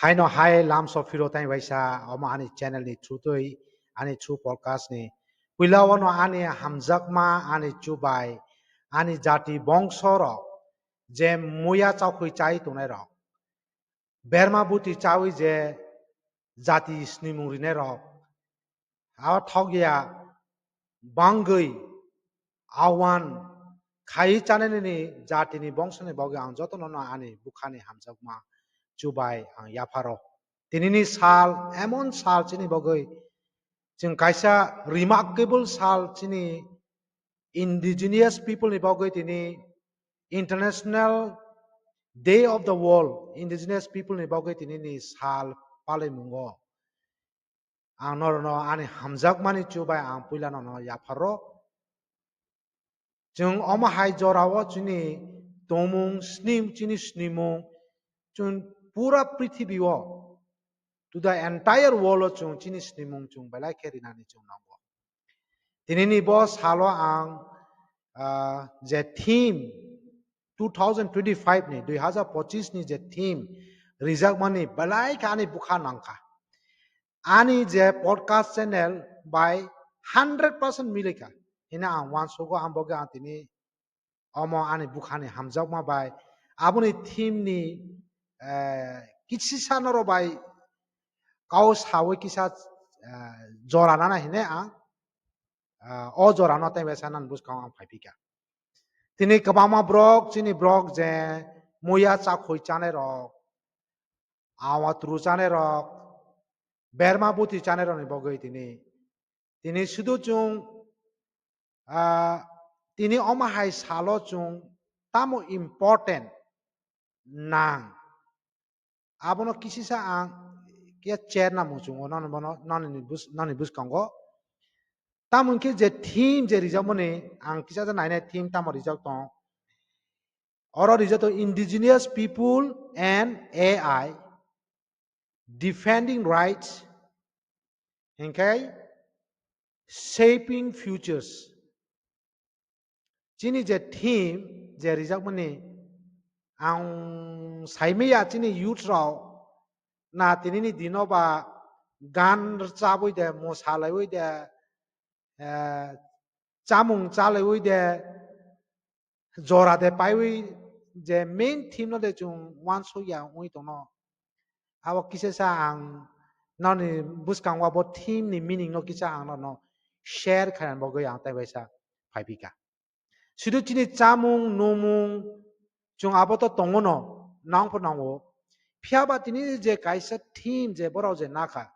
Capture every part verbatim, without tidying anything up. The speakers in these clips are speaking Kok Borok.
Haino hai lamso phiro tai waisa omo ani channel ni through twi, ani through podcast ni. Puila ono ani hamjakma ani chubai, ani jati bongso rok, je muya chakhwi chai tongnai rok, berma buti chawi je jati snimung rinai rok, abo thok ya bangwi awan khai chanani jatini bongsoni bagwi ang jotono no ani bukhani hamjakma chubai ang yapharo. Tinini sal emon sal chini bagwi chwng kaisa remarkable sal chini indigenous people ni bagwi tini International Day of the World Indigenous People ni bagwi tini ni sal palaimungo. Ang norokno ani hamjakmani chubai ang puila nono yapharo. Chwng omo hai jorao chini tongmung snim, chini snimung, chwng pura prithibio, to the entire world o chwng chini snimung chwng belai khe rinani chwng nango. Tinini bo salo ang, ah, je theme two thousand twenty-five ni, dui hazar pochis ni je theme rijakmani belai khe ani bukha nangkha. Ani je podcast channel bai hundred percent milikha. Hina ang uansugo ang boge ang tini omo ani bukhani hamjakma bai aboni theme ni, eh, kisi sanaro bai kau sawi kisa, eh, jora nana hine ang, eh, o jora no tei bai sanan buskang ang phaipika. Tini kwbangma borok, chini borok je muya chakhwi chanai rok, awa tru chanai rok, berma buti chanai rokni bagwi tini, tini sudu chwng, ah, tini omo hai salo chwng tamo important nang. Abono kisisa ang khe cherna muchungo nani bono, nani ni bus-, nani bwskango. Tamo hwnkhe je theme je rijakmani ang kisa nainai theme tamo rijak tong. Oro rijak tong indigenous people and A I, defending rights, hinkhe shaping futures. Chini je theme je rijakmani ang saimaya chini youth rok na tinini dino ba gan rwchabwi de, mosalaiwi de, eh, chamung chalaiwi de, jora de paiwi je main theme no de chwng uansukya wngwi tongno. Abo kisa sa ang noni bwskango abo theme ni meaning no kisa ang nono share khaina bagwi ang tei bai sa phaipika. Sudu chini chamung, numung, chwng abo to tongo no, nang pho nango. Phiya ba tini je kaisa theme je borok je nakha,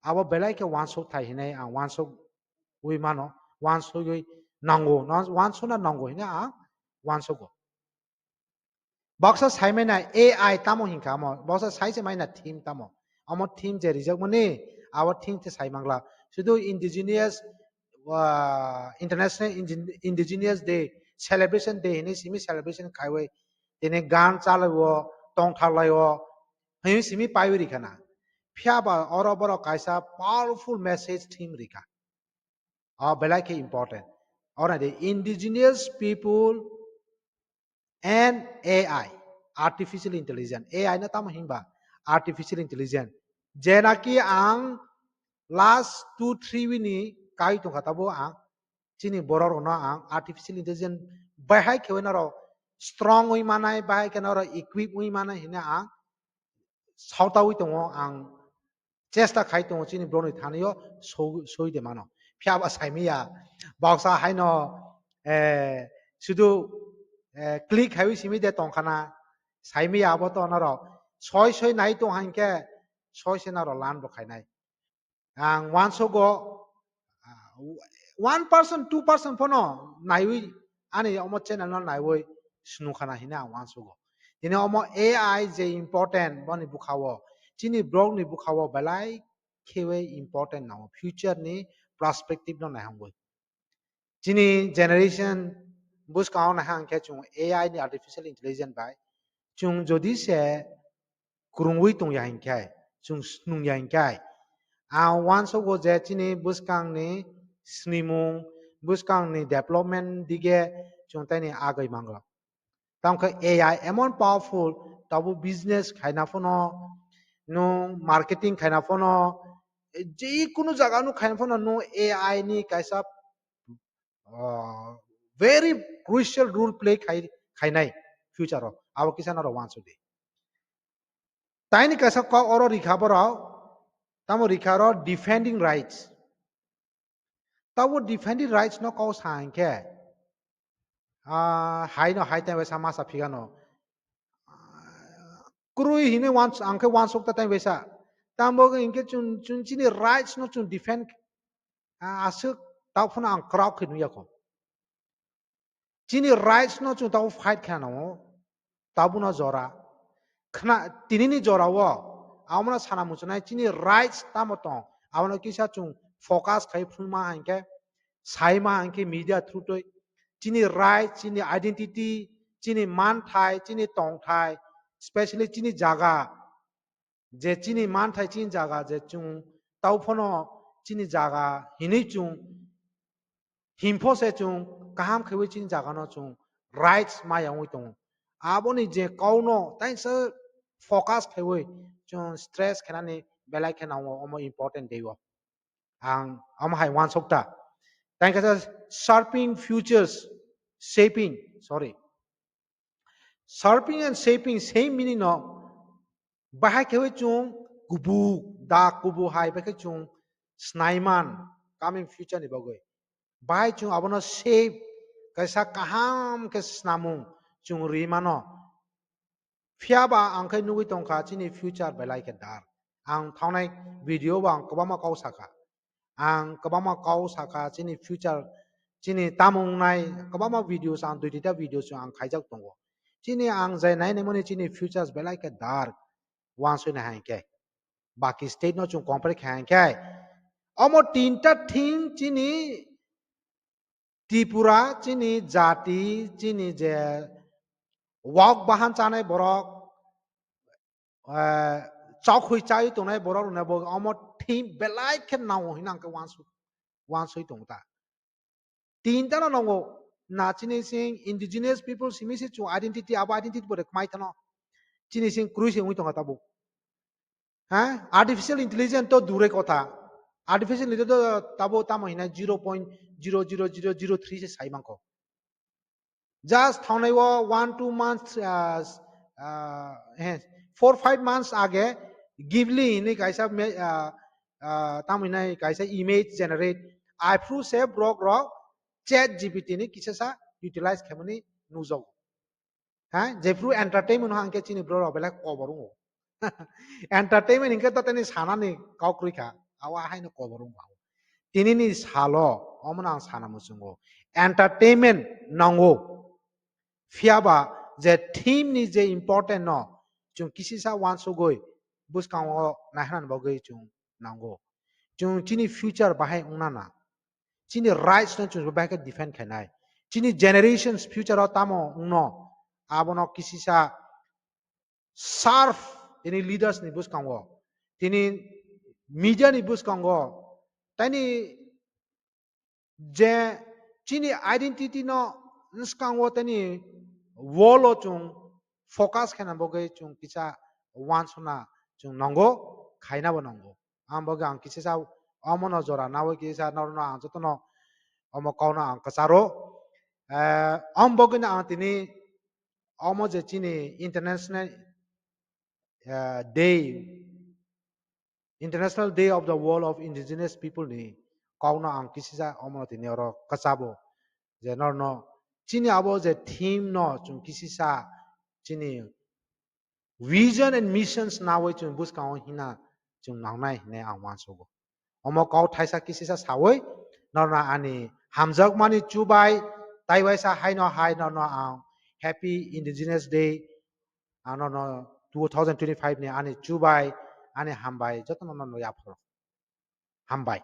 abo belai khe uansuk thai hinai ang uansuk ui mano, uansugwi nango, no uansukna nango hinai ang uansugo. Baksa saimaina A I tamo hinkha amo, baksa saise maina theme tamo. Amo theme je rijakmani, abo theme te saimangla. Sudu indigenous, ah, International Indi-, Indigenous Day, Celebration Day hinwi simi celebration khaiwi. Tini gan chalaiwo, tongthar laiwo, hinwi simi paiwi rikhana. Phiya ba oro borok kaisa powerful message theme rikha. O belai khe important. Oro the indigenous people and A I, artificial intelligence. A I no tamo hinba artificial intelligence. Je naki ang last two three week ni kai tongkha tabo ang chini borok rokno ang artificial intelligence bahai khe naro strong wi manai, bahai khe naro equip wi manai hinwi ang sautawi tongo, ang chesta khai tongo chini borokni thanio soi, soi de mano. Phiya ba saimiya, baksa haino, eh, sudu, eh, click haiwi simi de tongkhana, saimiya abo to norok soi soi nai tong hankhe soi se norok lan bo khainai. Ang uansugo, ah, one percent, two percent phano naiwi ani omo channel no naiwi snukhana hinwi ang uansugo. Tini omo A I je important boni bwkhao, chini borokni bwkhao belai khewi important nango, future ni perspective no naihangwi. Chini generation bwskango naha hwnkhe chwng A I ni artificial intelligence bai chwng jodi se kwrwngwi tongya hinkhe, chwng snungya hinkhe, ang uansugo je chini bwskangni snimung, bwskangni development dige chwng taini agwi manglak. Tamo khe A I emon powerful, tabuk business khaina phano, nwng marketing khaina phano, je kunu jaga nwng khaina phano nwng A I ni kaisa, ah, very crucial role play khai, khainai future o. Abo kisa norok uansuk di. Taini kaisa kok oro rikha borok, tamo rikha oro defending rights. Tabo defending rights no kok sa hinkhe, ah, hai no hai tei waisa masa phigano. Kwrwi hinwi wans-, ang khe uansuk ta tei waisa. Tamo hinkhe chwng, chwng chini rights no chwng defend, ah, aswk tao phano ang kwrak khe nukya kho. Chini rights no chwng tabo fight khe nango, tabuno jora. Khna, tinini jora o, abono sana muchunai chini rights tamo tong, abono kisa chwng focus khai phunma hinkhe, saima hinkhe media through twi. Chini rights, chini identity, chini manthai, chini tongthai, specially chini jaga, je chini manthai chini jaga je chwng tao phano chini jaga hinwi chwng himpho se chwng kaham khaiwi chini jaga no chwng rights maya wngwi tongo. Aboni je kok no taisa focus khaiwi chwng stress khainani belai khe nango, omo important de o. Ang omo hai uansuk ta. Tei kaisa sharpening futures, shaping, sorry. Sharpening and shaping same meaning no. Bahai khe chwng kubuk, da kubuk hai bai khe chwng snaiman coming future ni bagwi. Bahai chwng abono shape kaisa kaham khe snamung chwng rwi mano. Phiya ba ang khe nugwi tongkha chini future belai khe dark. Ang thangnai video bo ang kwbangma kok sakha. Ang kwbangma kok sakha chini future, chini tamo wngnai kwbangma videos ang dui tinta videos ang khaijak tongo. Chini ang je nai naimani chini futures belai khe dark uansuknai hai khe. Baki state no chwng compare khe hai khe. Omo tinta thing chini Tripura, chini jati, chini je wak bahan chanai borok, eh, chokhui chai tongnai borok rokno bo omo thim belai khe nao hinang khe uansuk, uansui tongo ta. Tinta no nango na chini sing indigenous people simi se chung identity, abo identity bo rek mai thano. Chini sing krui se ungui tongo tabuk. Ha? Artificial intelligence to dure kotha. Artificial intelligence to tabo tamo hinai zero point zero zero zero zero three se sai mangko. Just thangnai o one two months, ah, ah, he, four five months age Ghibli hinwi kaisa me-, ah, ah, tamo hinai kaisa image generate. Aphuru se borok rok Chat G P T ni kisa sa utilize khaimani nukjago. Ha, jephru entertainment hangkhe chini borok rok belai kobor wngo. Entertainment hinkhe to tini sanani kok kwrwi kha, abo haino kobor wngo. Tinini salo omono ang sana muchungo. Entertainment nango. Phiya ba je theme ni je important no chwng kisisa uansugwi bwskango naiharnani bagwi chwng nango. Chwng chini future bahai wngna na. Chini rights no chwng bai khe defend khainai. Chini generations future o tamo wngno abono kisisa sharp tini leaders ni bwskango, tini media ni bwskango, tini je chini identity no bwskango tini world o chwng focus khaina bagwi chwng kisa uansukna chwng nango, khaina bo nango. Ang bagwi ang kisa sa omono jora nawi kisa norno ang jotono omo kokno ang kwcharo. Eh, ang bagwino ang tini omo je chini international, eh, day, International Day of the World of Indigenous People ni kokno ang kisisa omono tini oro kwchabo je norno chini abo je theme no chwng kisisa chini vision and missions nawi chwng bwskango hina chwng nangnai hinwi ang uansugo. Omo kok thaisa kisisa sawi norno ani hamjakmani chubai taiwaisa haino hai norno ang Happy Indigenous Day, ang norno two thousand twenty-five ni ani chubai, ani hambai jotono norno yapharo. Hambai.